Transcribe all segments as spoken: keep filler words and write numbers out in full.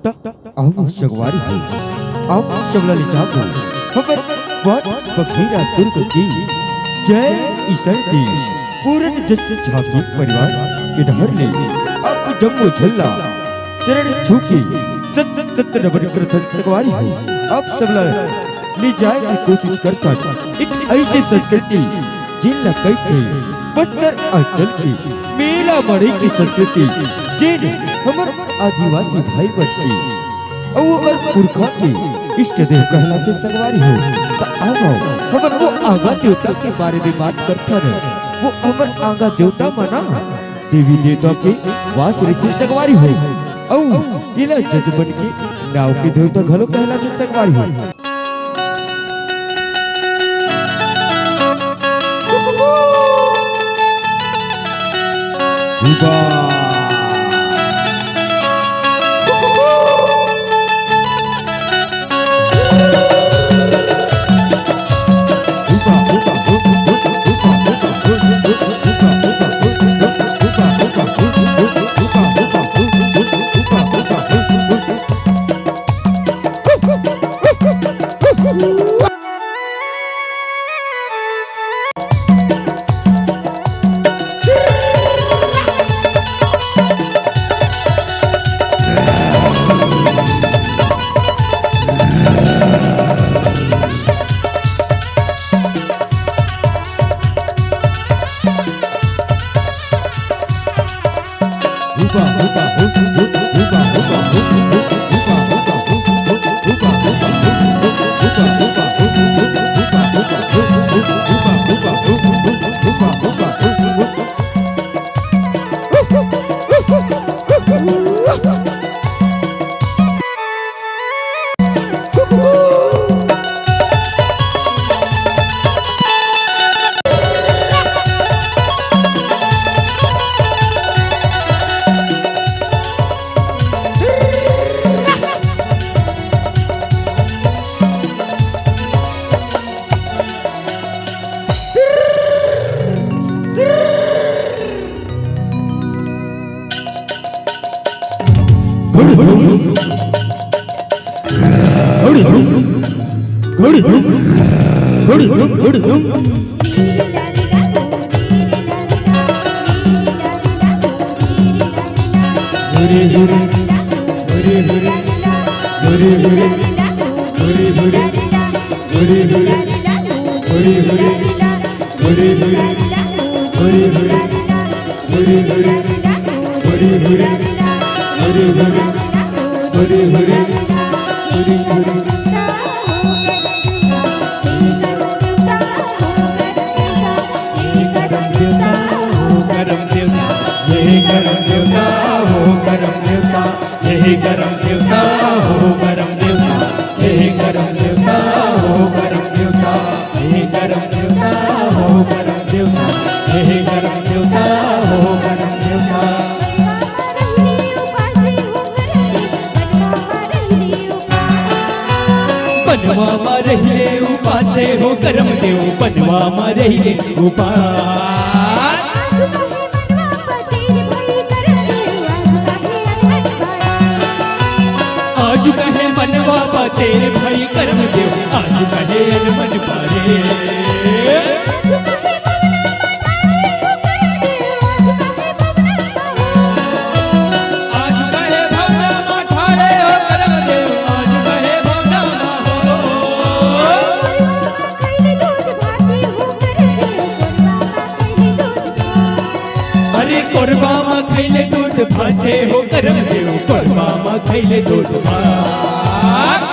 त आओ संगवारी हो, आओ सबला ले जाबो हमर वाट बघेरा दुर्ग के जय ईसर देव पूरन जस झांकी परिवार के डहर ले। आप जम्मो झन ला चरण छू के सत सत नमन करथन संगवारी हो। आप सबला ले जाए के कोशिश करथन एक ऐसे संस्कृति जेन ला कहिथे बस्तर अंचल के मेला मड़ई के संस्कृति, जेन हमर आदिवासी भाई मन के अउ ओकर पुरखा के इष्ट देव कहलाथे संगवारी हो। त आवव, हमन वो आंगा देवता के बारे में बात करथन। वो हमर आंगा देवता मन देवी देवता के वास रहिथे संगवारी हो। अउ एला जजमन के नाव के देवता घलो कहलाथे संगवारी हो। बनवा मा रहिले उपासे हो करम देव, बनवा मा रहिले उपास। आज कहे मनवा पा तेरे भाई करम देव, आज कहे अनमन पारे। आज कहे भवना मा ठाड़े हो करम देव, आज कहे भवना मा हो। अरे कोरबा मा खैले दूध भाते हो करम देव, कोरबा मा खैले दूध भात।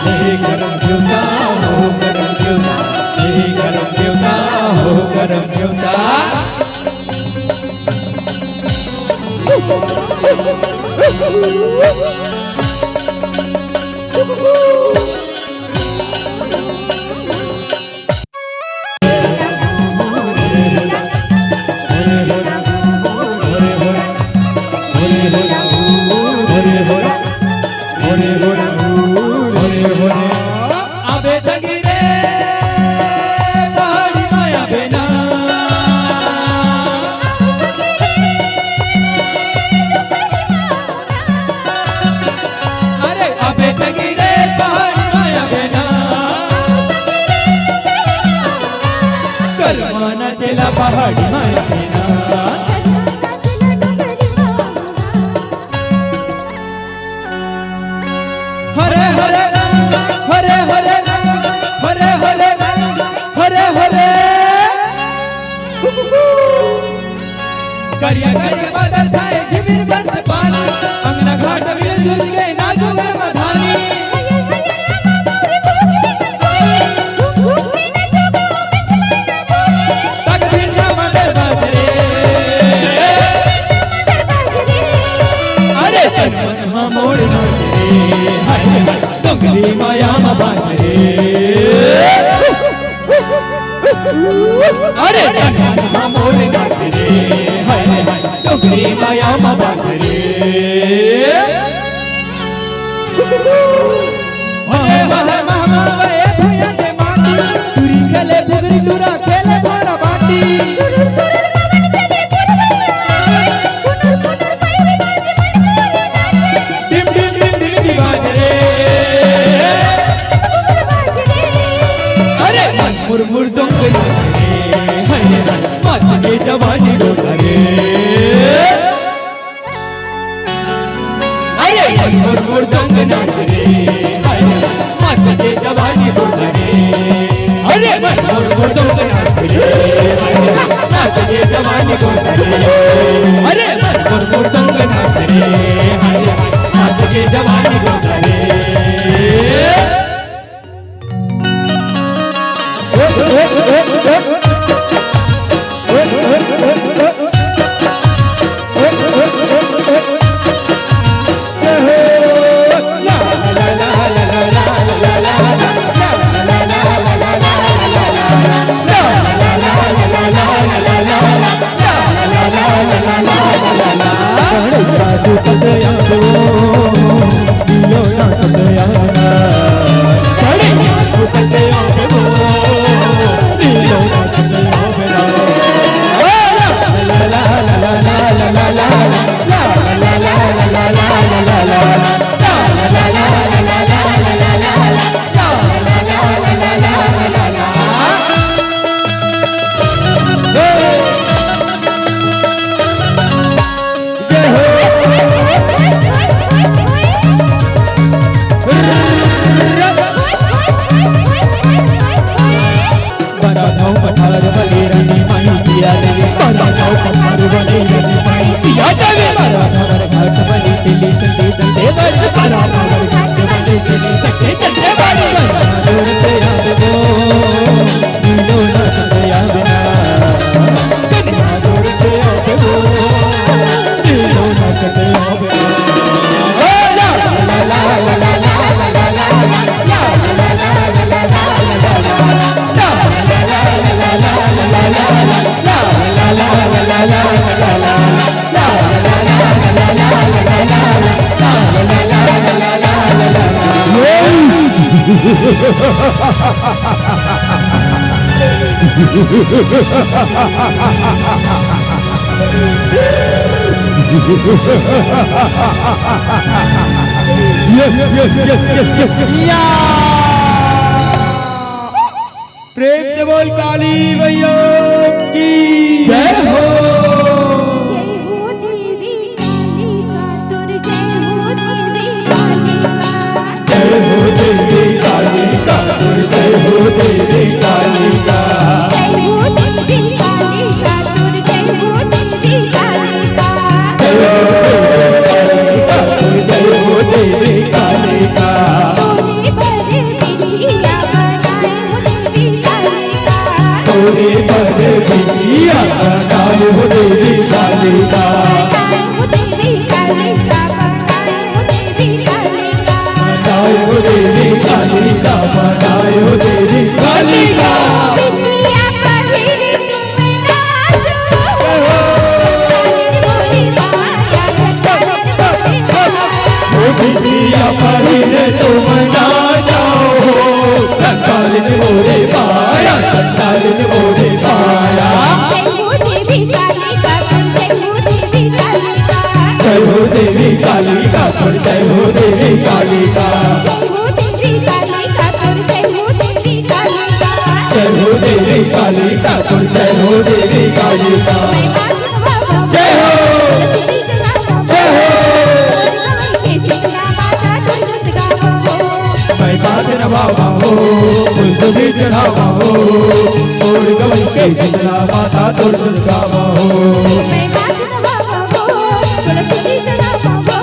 हे करम देवता हो करम देवता, हे करम देवता हो करम देवता। अबे संगी रे, पहाड़ी माया बेना। नाचेला पहाड़ी माई के ना। हरे हरे हरे हरे हरे हरे हरे हरे। करिया करिया बादल छाए झिमिर बरसे पानी। अंगना घाट मिलजुल के नाचो गरबा धानी। तक भिंडा मदर बाजरे। अरे तन मन हा मोर नाचरे। हाय हाय डोंगरी माया मा बाजरे। अरे तन मन हा मोर नाचरे। हाय हाय डोंगरी माया मा बाजरे। हरे हरे मामा वे भैया के माटी। टूरी खेले फुगरी टूरा खेले भोरा बाटी। टिम टिम टिम टिम की बाजरे। अरे मन मुर मुर डोंगरी रे। हरे हरे मात के जवानी डोंगरी रे। अरे मन मोर मोर दंग नाच रे। हाय, मात के जवानी डोंगरी रे। अरे मन मोर मोर दंग नाच रे। हाय, मात के जवानी डोंगरी रे। अरे मन मोर मोर दंग नाच रे। हाय, मात के जवानी डोंगरी रे। बड़ा भाव पठार वाली रानी माई सिया देवी। बड़ा भाव पठार वाली रानी माई सिया देवी। बड़ा भावर घाट वाली पीली चंडी चंडे वाली। बड़ा भावर घाट वाली पीली चंडी चंडे वाली। जोर से याद दो, दिलो ना चंद्या बिना। कन्या जोर से याद दो, दिलो ना चंद्या बिना। Yes, yes, yes, yes, yes. या। प्रेम से बोल काली मैया की जय हो। जय हो देवी कालिका तोर, जय हो देवी कालिका। जय हो देवी कालिका तोर, जय हो देवी कालिका। जय हो देवी कालिका तोर, जय हो देवी कालिका। जय हो देवी कालिका तोर, जय हो देवी कालिका। तोरे बर बिटिया बनाए हो देवी कालिका। तोरे बर बिटिया बनाए हो देवी कालिका। बनाए हो देवी कालिका, बनाए हो देवी कालिका। बनाए हो देवी कालिका, बनाए हो देवी कालिका। बिटिया पहिरे तुम नाचो। ओ बिटिया पहिरे तुम नाचो। संतालिन मोरे पाया, संतालिन मोरे पाया। जय हो देवी कालिका, जय हो देवी कालिका। जय हो देवी कालिका, जय हो देवी कालिका। जय हो देवी कालिका, जय हो देवी कालिका। जय हो देवी कालिका, जय हो तोर गुन गावा हो। मैं बात बाबा हो, तुलसी चढ़ावा हो,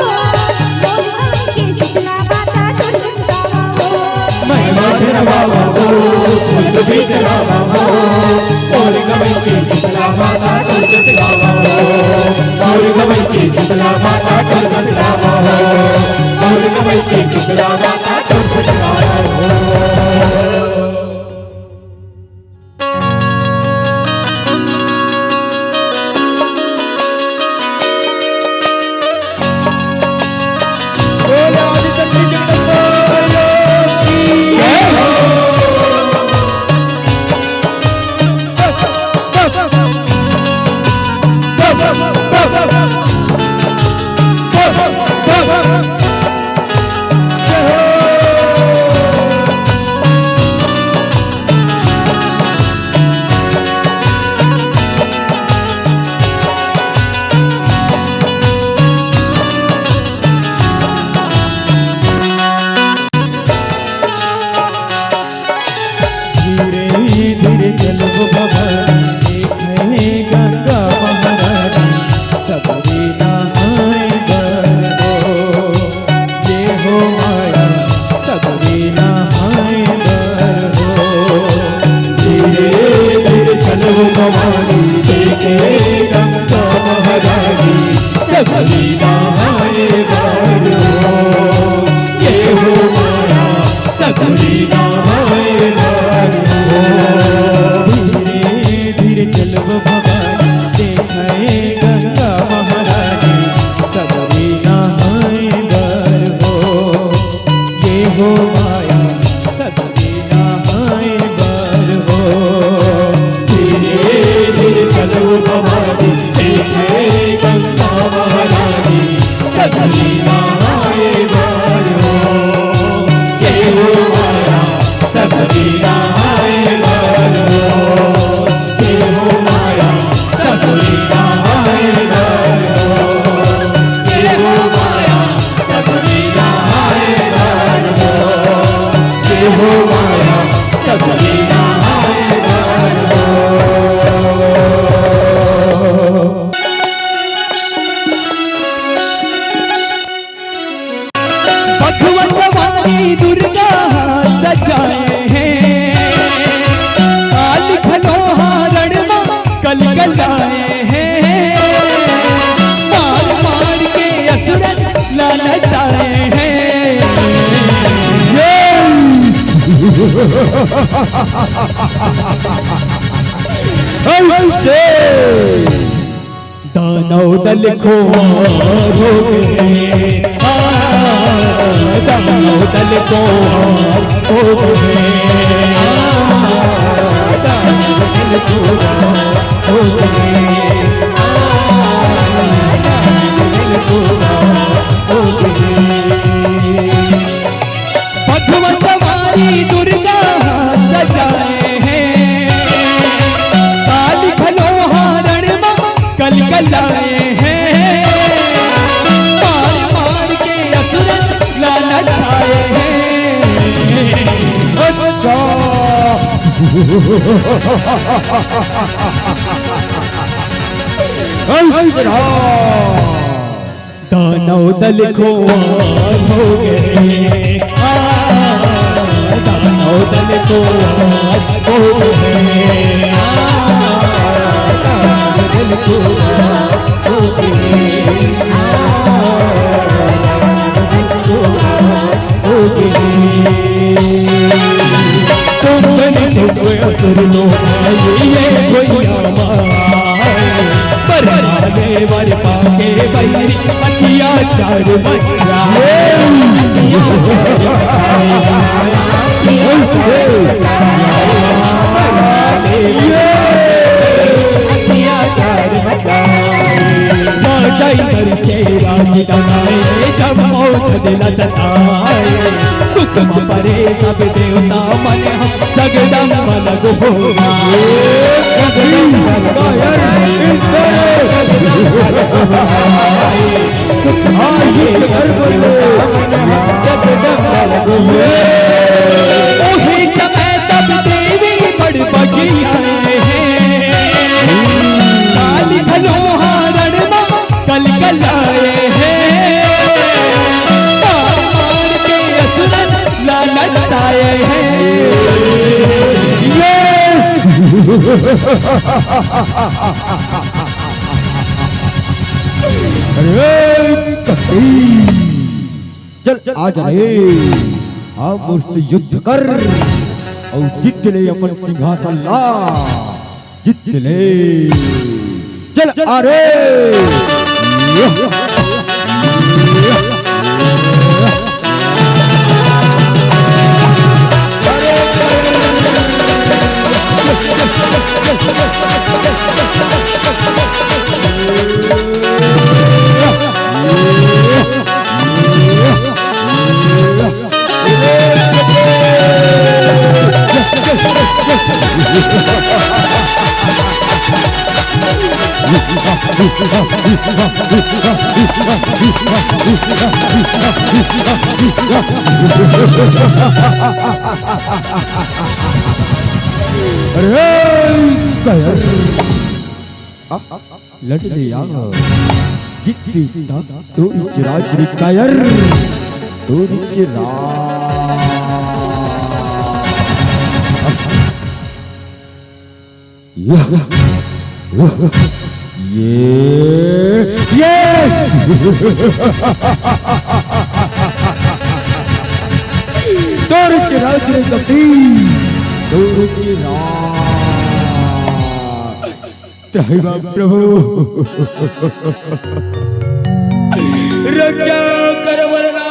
मोर गमई के शीतला माता तोर गुन गावा हो। मैं बात बाबा हो, तुलसी चढ़ावा हो, मोर गमई के शीतला माता तोर गुन गावा हो। मोर गमई के शीतला माता तोर गुन गावा हो। मोर गमई के शीतला माता तोर गुन गावा हो। बोले आदिशक्ति जगदम्बा मैया की जय हो। धीरे धीरे चलबो भवानी, देखे गंगा महारानी, सगरी नहाए बर हो। जे हो माया, सगरी नहाए बर हो। धीरे धीरे चलबो भवानी, देखे गंगा महारानी, सगरी नहाए बर हो। जे हो माया, सगरी नहाए बर हो। धीरे धीरे चलबो भवानी, देखे गंगा महारानी, सगरी नहाए बर हो। ये हो माया, सगरी नहाए बर हो। धीरे धीरे चलबो भवानी, देखे गंगा महारानी, सगरी नहाए बर हो। ये हो माया, सगरी नहाए बर हो। ये हो माया, सगरी नहाए बर हो। ये हो माया, सगरी नहाए बर हो। ये हो माया, सगरी नहाए बर हो। बघवा सवारी दुर्गा सजाए हे, काली घलो हा रण मा कलकलाए हे, मार मार के असुरन ला नचाए हे। ऐसे दानव दल खुवार हो गे, आ, दानव दल खुवार हो गे, आ, दानव दल खुवार हो गे, आ, दानव दल खुवार हो गे। बघवा सवारी दुर्गा सजाए हे, काली घलो हा रण मा कलकलाए हे, मार मार के असुर ला नचाए हे। अच्छा। हंस राज। दानव दल खुवार हो गे, आ, दानव दल खुवार हो गे, आ, दानव दल खुवार हो गे, आ, दानव दल खुवार हो गे। तुम बन तुम असुर लो, ये कोई आमा। परमाने वर पाके बैरी अत्याचार मचाए। अत्याचार मचाए। राजा इंद्र के राज बनाए, जब औषध न सताए। दुख में परे सब देवता मन हम जगदम्बा लग हो। ओही समय तब देवी बड़ बगियाए हे। अरे कबीर, चल आ जा रे, हमर से युद्ध कर अउ जीत ले अपन सिंहासन ला, जीत ले। चल आ रे। अरे कायर, लड़ ले यार, जीत के दांत तोर चिराग रे कायर, तोर चिराग। ये, ये। तोर चिराग रे कबीर, तोर चिराग। त्राहि मां प्रभु। रक्षा कर वरदान।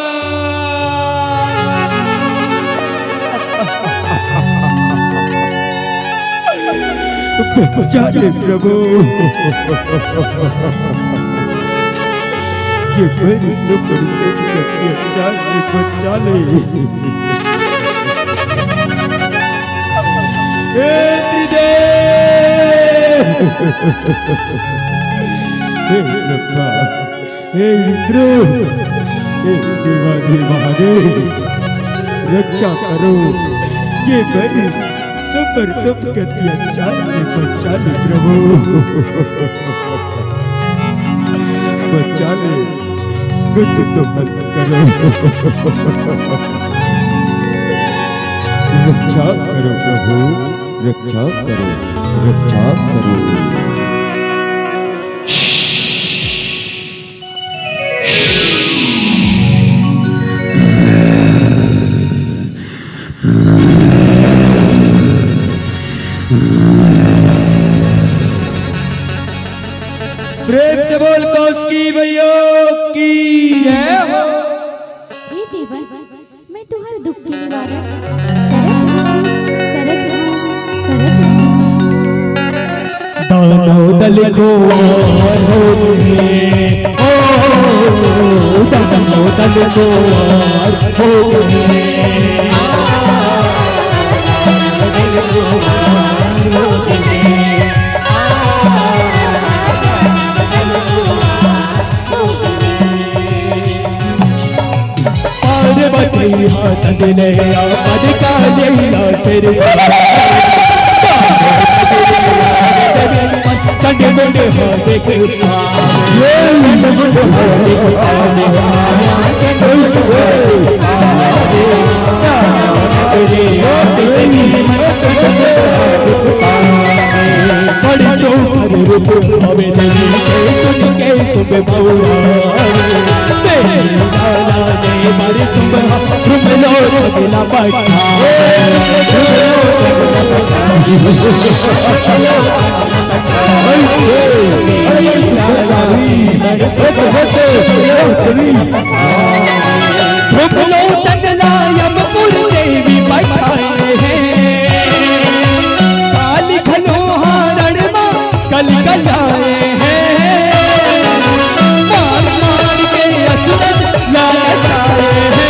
बचा ले प्रभु। ये मेरी सुपर शक्ति है, बचा ले। हे त्रिदेव, हे ब्रह्मा, हे विष्णु, हे देवाधिदेव महादेव, रक्षा करो। ये मेरी सुपर शक्ति है, बचा ले प्रभु। बचा ले, कुछ तो मत करो। रक्षा करो प्रभु, रक्षा करो, रक्षा करो। प्रेम से बोल कौशिकी मैया की जय हो। हे देवर, मैं तुहर दुख के निवारण करत हूँ, करत हूँ, करत हूँ। दानव दल को वार हो गए, ओ, दानव दल को वार हो गए। पार्वती हा नंद ने आपद कालिया सिर। चंड मुंड हो देख। बड़ी सुंदर रूप हवे देवी के सुन के सुबह बउआ। तेरी लाला ने बड़ी सुंदर रूप लो अगला बैठा। तुम लोग चंदला यमपुर देवी बैठाए हैं। काली खलो हारण माँ कल कल आए हैं। मार मार के असुर लालच आए हैं।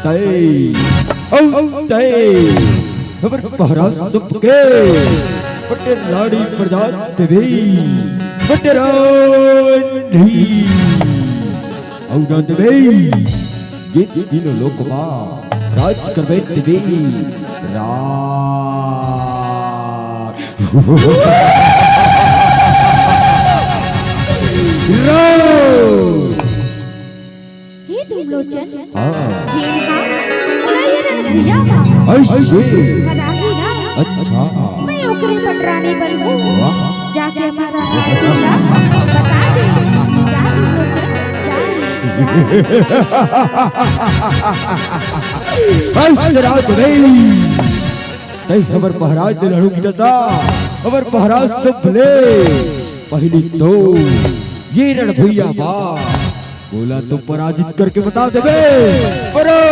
तय, औ तय, हमर पहरा सुप के, बटे रानी प्रजा देवी, बटे रानी, औ ना देवी, ये तीनों लोक मा राज करबे देवी, राज। हे धूमलोचन, हाँ। जेन हा मोला ये रणभुइयाँ मा अइसे। हराही ना। अच्छा। मैं ओकरे पटरानी बनहूँ। वाह। जाके अपन रानी ला बता दे। जा धूमलोचन, जा, जा। बस रात गई। तैं हमर महाराज ले लड़हू किथस, हमर महाराज सुन ले। पहिली तो ये रणभुइयाँ मा ओला तो पराजित करके बता देबे। पराजित।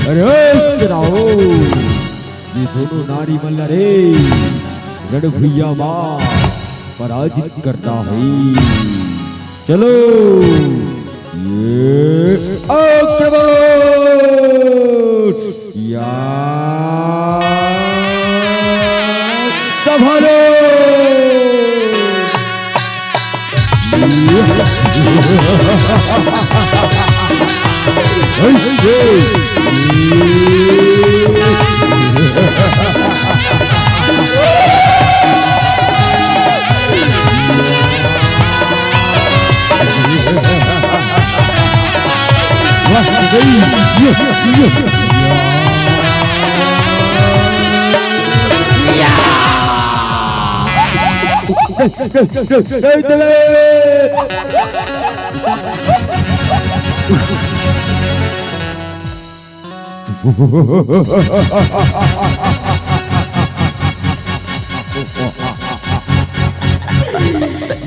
अरे सुनाओ, ये दोनों नारी मन ला रे रणभुइयाँ मा पराजित करना हे। चलो, ये आक्रमण! या संभालो!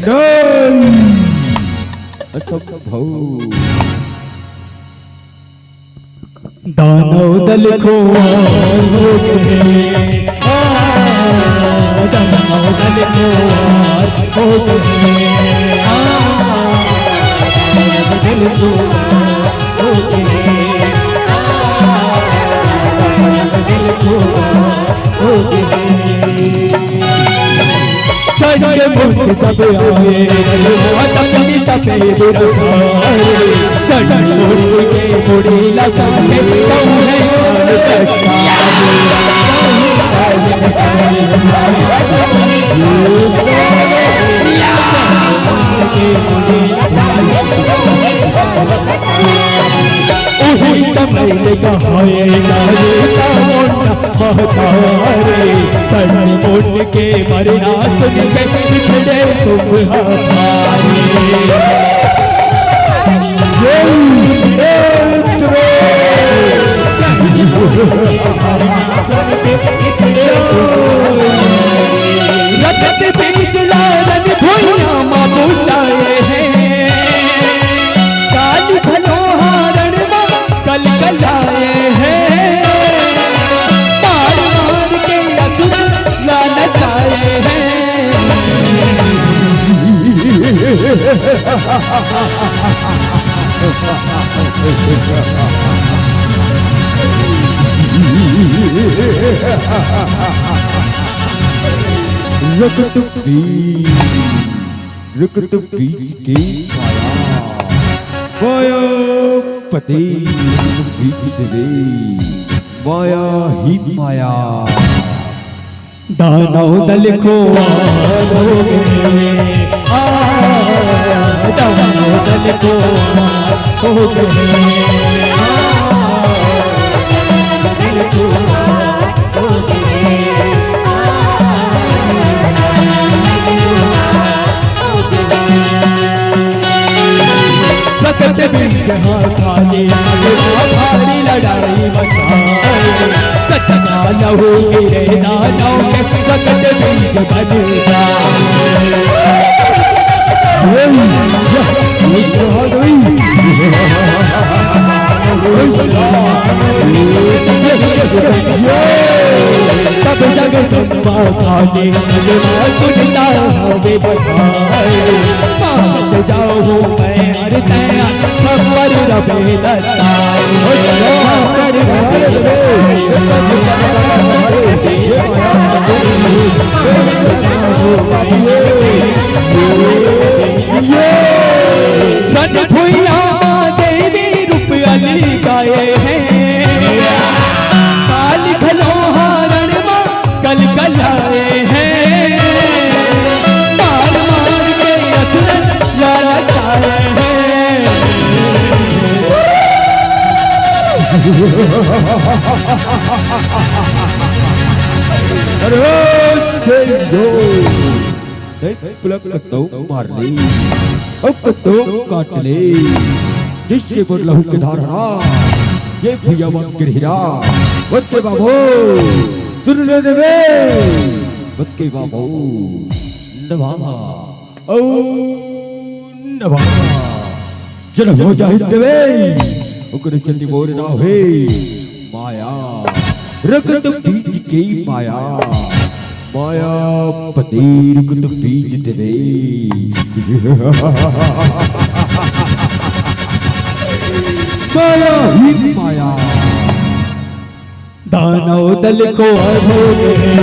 नहीं, असंभव। दानव दल खुवार हो गए, आ, दानव दल खुवार हो गए, आ, दानव दल खुवार हो गए, आ, दानव दल खुवार हो गए। संग मुंड सब आए, तपनी तपे दुरखाए, चंड मुंड के मुड़ी लगा के कहूँ है काल कटाए। उही समय ले कहाए नारे का मुंडा महतारे, चंड मुंड के मरना सुन के बिछड़े सुख हमारे। रक्त बीज लालन भुइयां मा बुलाए हैं, काल घलो हारण मा कलकलाए हैं, मार मार के असुर ला नचाए हैं। रक्त बीज, रक्त बीज के माया, माया पते रक्त बीज देवे, माया ही माया। दानव दल खुवार हो गए, आ, दानव दल खुवार हो गए, आ, दानव दल खुवार हो गए, आ, दानव दल खुवार हो गए। सकत बीच हाथा ले भारी लड़ाई मचाए, कतना लहू गिरे दानव के सकत बीच बन जाए। सब जग जम्मा खाने सजवा सुनता हवे बधाई। मानत जाहूँ मैं हर तैं खबर रबे दत्ताई। खबर रबे दत्ताई। रणभुइयां देवी रूप अली गाए हैं। काल घलो हारण मा अरे, जय हो। देख, पुलक तो मार ले, अब तो काट ले, जिससे बोल लहू के धारना, ये भैया मन गिरहिरा, बच्चे बाबू, सुन ले देवे, बच्चे बाबू, नवा, ओ नवा। जल हो जाहि देवे, ओकरे चंडी मोर नाव हे माया, रकत बीज के माया, माया पति रकत बीज देवे। माया ही माया। दानव दल को अभोग है,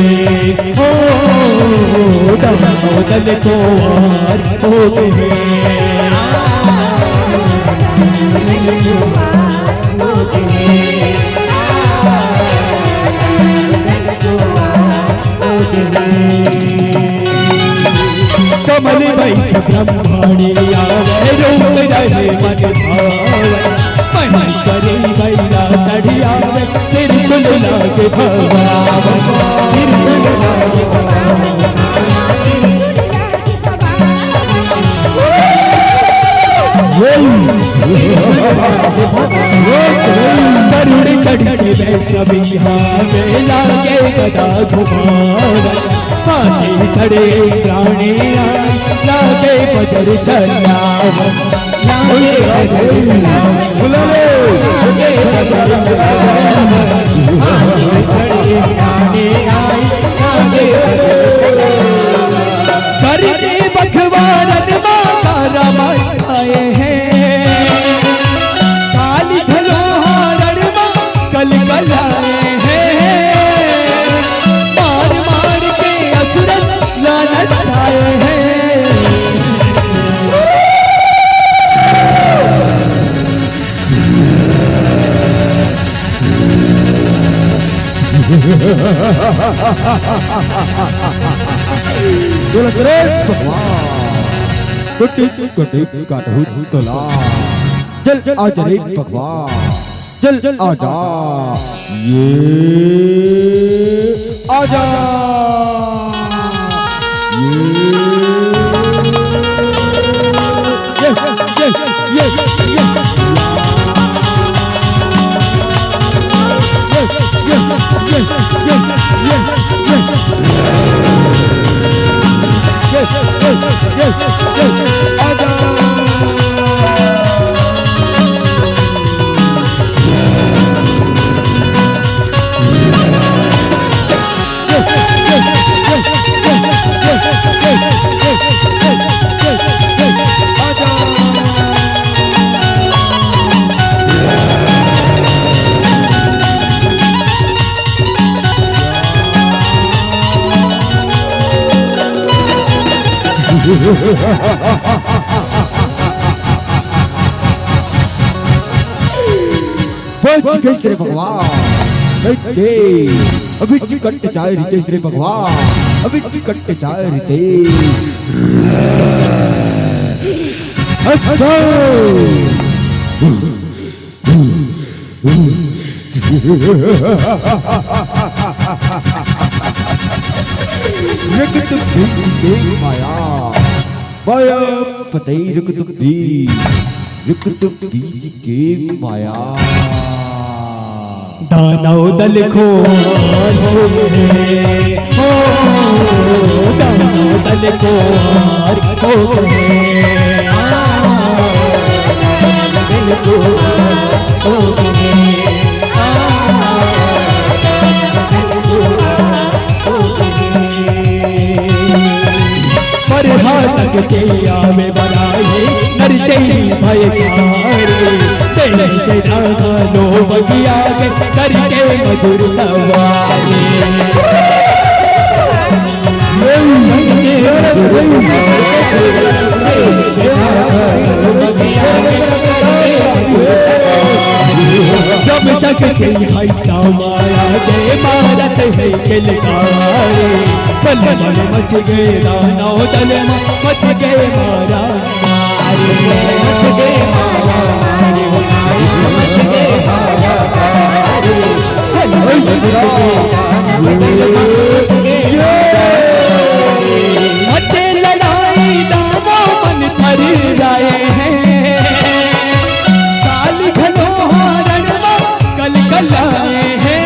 ओ, दानव दल को अभोग है। कमल बैठ ब्रह्माणी आवे, रूप रहे मन भावे। मन करे बैला चढ़ी आवे, त्रिशूल लागे भगवान। त्रिशूल लागे भगवान। गरुड़ चढ़ के वैष्णवी आवे, लागे गदा घुमावे। हाथी चढ़े इंद्राणी आई, लागे बजर चलावे। लागे बजर चलावे। लागे बजर चलावे। हाथी चढ़े इंद्राणी आई, लागे बजर चलावे। करके बखवारन माता रामा आए हैं। काली घलो हारण मा कल कल आए हैं। मार मार के असुरन लानत आए हैं। बोला करे भगवान। कुटी कुटी काटहु तोला। जल आ जा रे भगवान, जल आ जा। ये आ जा। ये बच गइस रे भगवान, बच गइस। अभी चिकट जाए रितेश रे भगवान, अभी चिकट जाए रितेश। हंसो। रक्त बीज के माया, माया पतई रक्त बीज, रक्त बीज के माया। दानव दल को आर हो गए, हो, दानव दल को आर हो गए, आ, दानव दल को आर हो गए, आ, दानव दल को आर हो गए। पर भाषक के आवे बराए, नर से भयकारी। तेरे से राधा लोभ किया के, करके मधुर सवारी। जब तक के भाई समाया के मारत है किलकारी। बल बल मच गए दानव दल मा, मच गए मारा मारी, मच गए मारा मारी, मच गए मारा मारी। मचे लड़ाई दामो मन थरी राय हे, काली घलो हारण मा कलकलाए हे।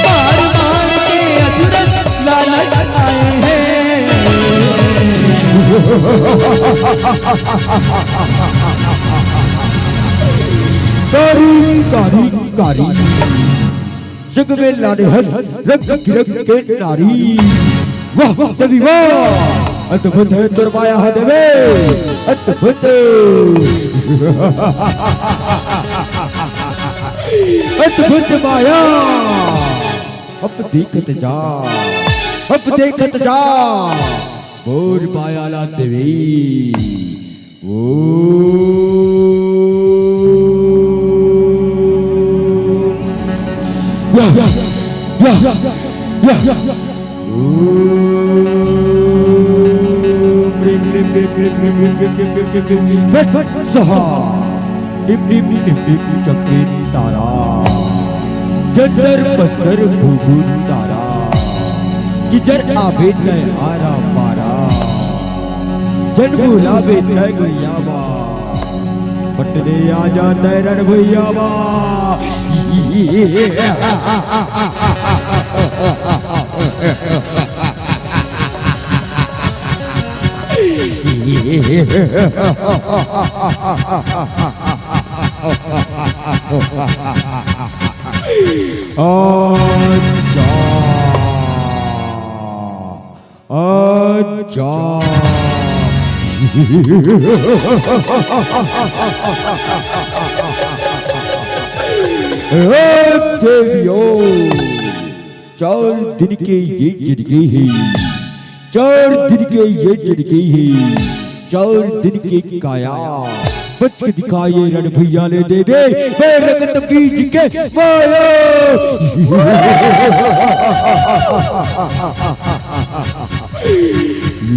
मार मार के असुर लालच आए हे। कारी, कारी, कारी। जग में लाने हस रंग बिरंग के नारी। वाह, वाह, देवी वाह। अद्भुत हे तोर माया ह देवी। अद्भुत। अद्भुत माया। अब देखत जा, अब देखत जा, मोर माया ला देवी। ओ। या, या, या, या। ओ। स्वाहा। टिप टिप टिप टिप चमके तारा, जंतर मंतर घुघुर तारा, कि जर आबे तय आरा पारा, जन बुलाबे तय गैया बा, पटने आ जा तय रण भैया बा। अच्छा। अच्छा। ए देवियों, चार दिन के ये जिंदगी हे, चार दिन के ये जिंदगी हे, चार दिन के काया। बच के दिखा ये रण भैया ले देवे, मैं रगत बीज के माया।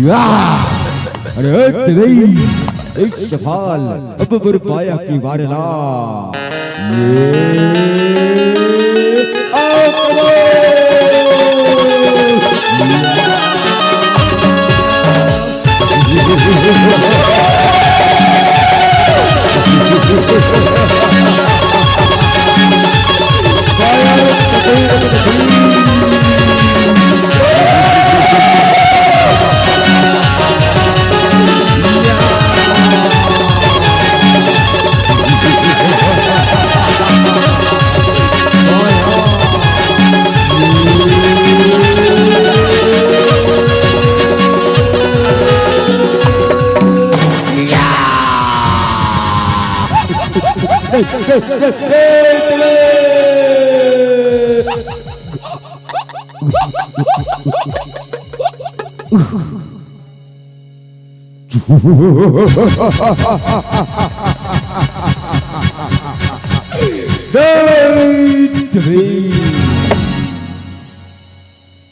या! अरे देवी, इस सफाल अब मोर माया के वारला। ये आओ करो।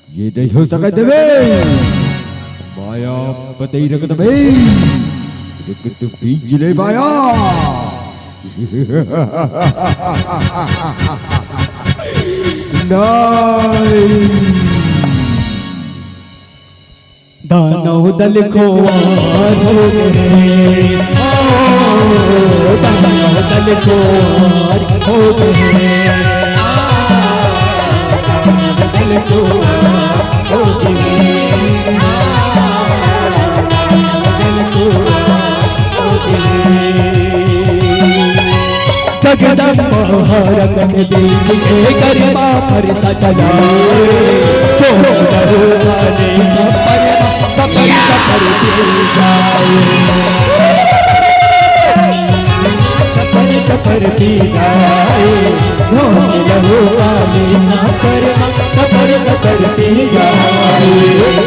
ये नहीं हो सकत हे बे। माया पतई रगत में। रगत बीज ले माया। नहीं। दानव दल खुवार हो गए, ओ, दानव दल खुवार हो गए, आ, दानव दल खुवार हो गए, आ, दानव दल खुवार हो गए। जगदम्बा हरकत बीज के गरिमा पर सचला। चोर करो वाले सफर, सफर, सफर पी जाए। सफर, सफर पी जाए। रोज रहो वाले सफर, सफर, सफर पी जाए।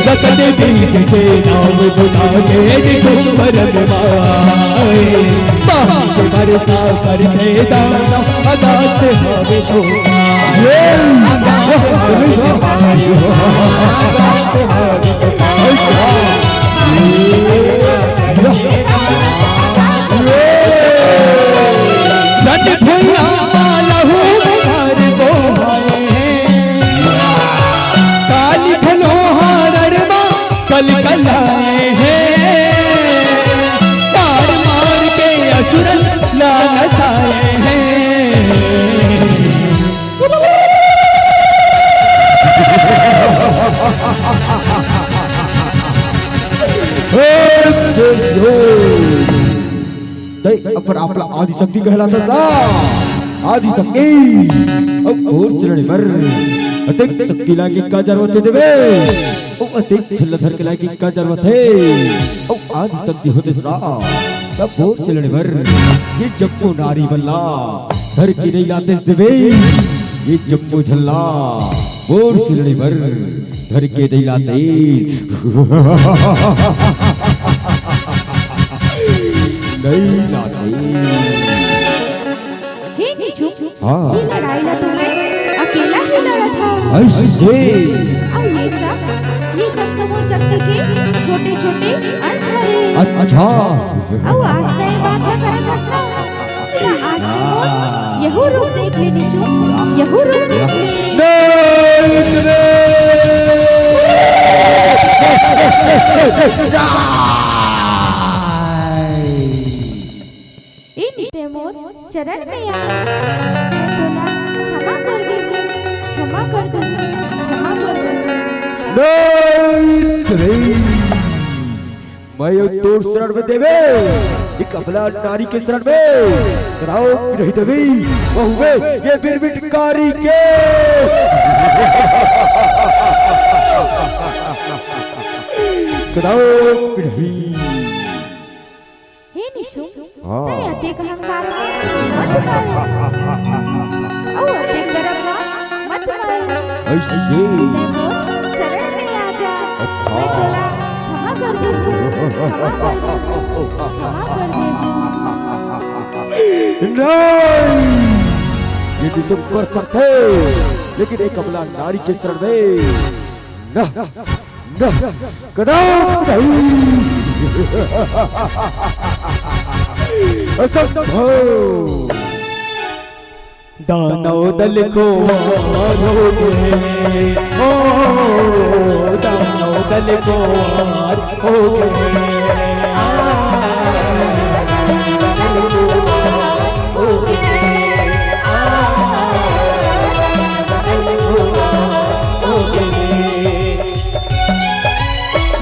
जगत बीज के नाम बुला के दिसंबर में आए। बारिश बरसा करते दाना, आकाश हवे तो ये आकाश हवे तो आकाश हवे तो झट भुइयां पर आप ला आदिशक्ति कहलाथस ना। आदिशक्ति। अब घोर चिरड़ी बर अतेक शक्ति लायक का जरूरत हे देवे। ओ अतेक झन ला धर के लायक का जरूरत हे। ओ आदिशक्ति होतेस ना, तब घोर चिरड़ी बर ये जम्मो नारी मन ला धर के नइ लातेस देवे। ये जम्मो झन ला घोर चिरड़ी बर धर के नइ लातेस। नइ लातेस। हे निशु, हाँ। ये लड़ाई ला तो मैं अकेला ही लड़त हूँ। अइसे। अउ ये सब, ये सब तो मोर शक्ति के छोटे-छोटे अंश हरे। अच्छा। अउ आज तैं बात ला करत हस ना, त आज तैं मोर यहू रूप देख ले निशु, यहू रूप देख ले। ए निशु मोर शरण में आ, मैं तोला क्षमा कर देहूँ, क्षमा कर देहूँ, क्षमा कर देहूँ। नहीं रे, मैं यो तोर शरण में देवे, एक अबला नारी के शरण में, कराओ नहीं देवी, वहू में ये बिरबिटकारी के। कराओ नहीं। हे निशु, हाँ। तैं अतेक अहंकार मत कर। अउ अतेक गर्व मत मार। अइसे। तैं मोर शरण में आ जा। अच्छा। मैं तोला क्षमा कर देहूँ। क्षमा कर देहूँ। क्षमा कर देहूँ। नहीं! ये निशु कर सकथे, लेकिन एक अबला नारी के शरण में ना, ना, कदापि नहीं। असंभव। दानव दल को वार हो गए, ओ, दानव दल को वार हो गए।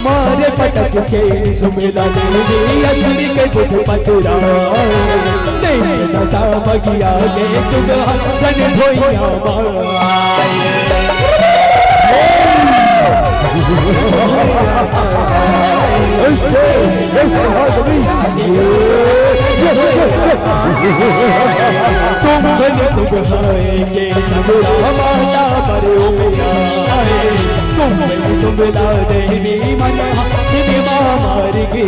मारे पटक के सुबेदा देवी असुर के गुट पचुरा। देख दशा बगिया के सुगहन भुइयां माए। सुगहन सुगहन के सुगहन माता पर उमिया। सुबेदा देवी मन सिनेमा मार के।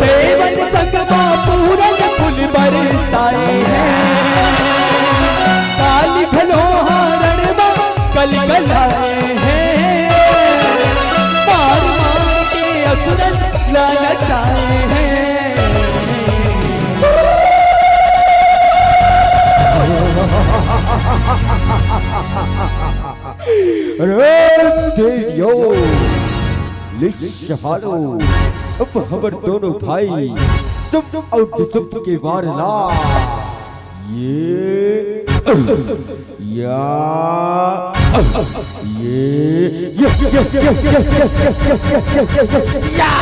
देवन संग मा पूरन फूल बरसाए हैं, काली घलो हा रण मा कलकलाए हैं, मार मार के असुरन ला नचाए हैं। अरे तेरियो, ले सहारो, अब हमर दोनों भाई शुभ अउ निशुभ के वार ला। ये, या, ये, ये, या।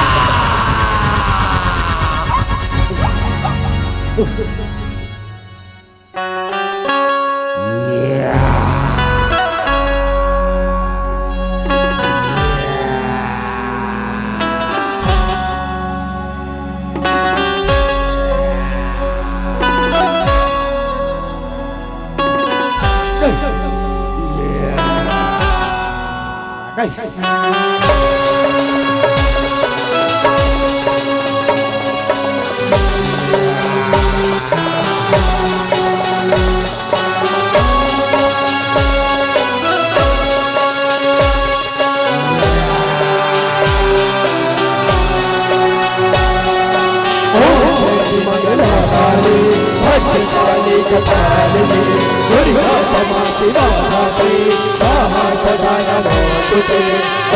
ओम मंगलहारी भद्रकाली कपालिनी दुर्गा क्षमा शिवा धात्री स्वाहा सदा नमोस्तुते।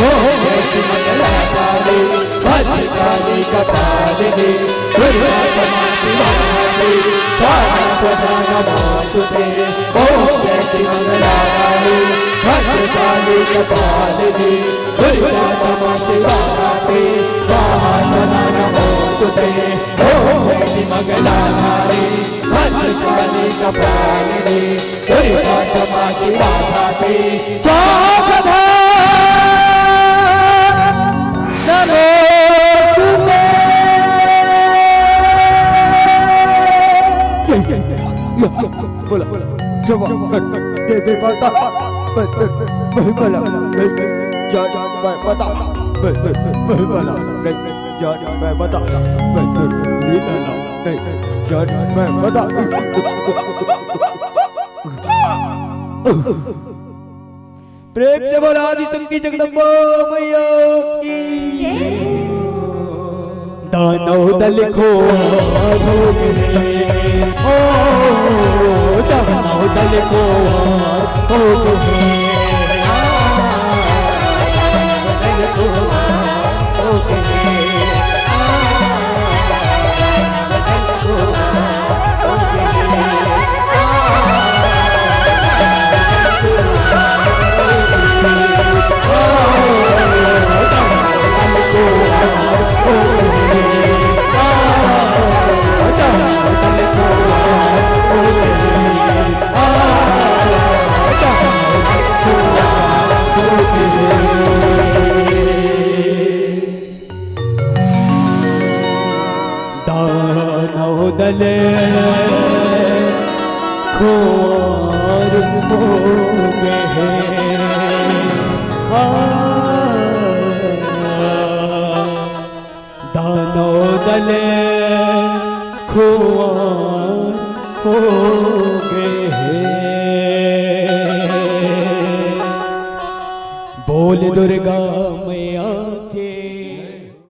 ओम मंगलहारी भद्रकाली कपालिनी दुर्गा क्षमा शिवा धात्री स्वाहा सदा नमोस्तुते। ओम भद्रकाली कपालिनी दुर्गा क्षमा शिवा धात्री स्वाहा सदा नमोस्तुते। ओम मंगलाधारी भद्रकाली कपालिनी दुर्गा क्षमा शिवा धात्री स्वाहा सदा नमोस्तुते। बोला, जवान, देवी माता, मैं, मैं, मैं बोला, मैं, जान, मैं बता, मैं, मैं, मैं बोला, मैं, जान, मैं बता, मैं, मैं, लीला, मैं, जान, मैं बता। प्रेम से बोला आदि शक्ति जगदम्बा मैया की। दानव दल को आरोग्य, ओ, दानव दल को आरोग्य। दानव दल खुवार हो गए हैं। हाँ। दानव दल खुवार हो गए हैं। बोल दुर्गा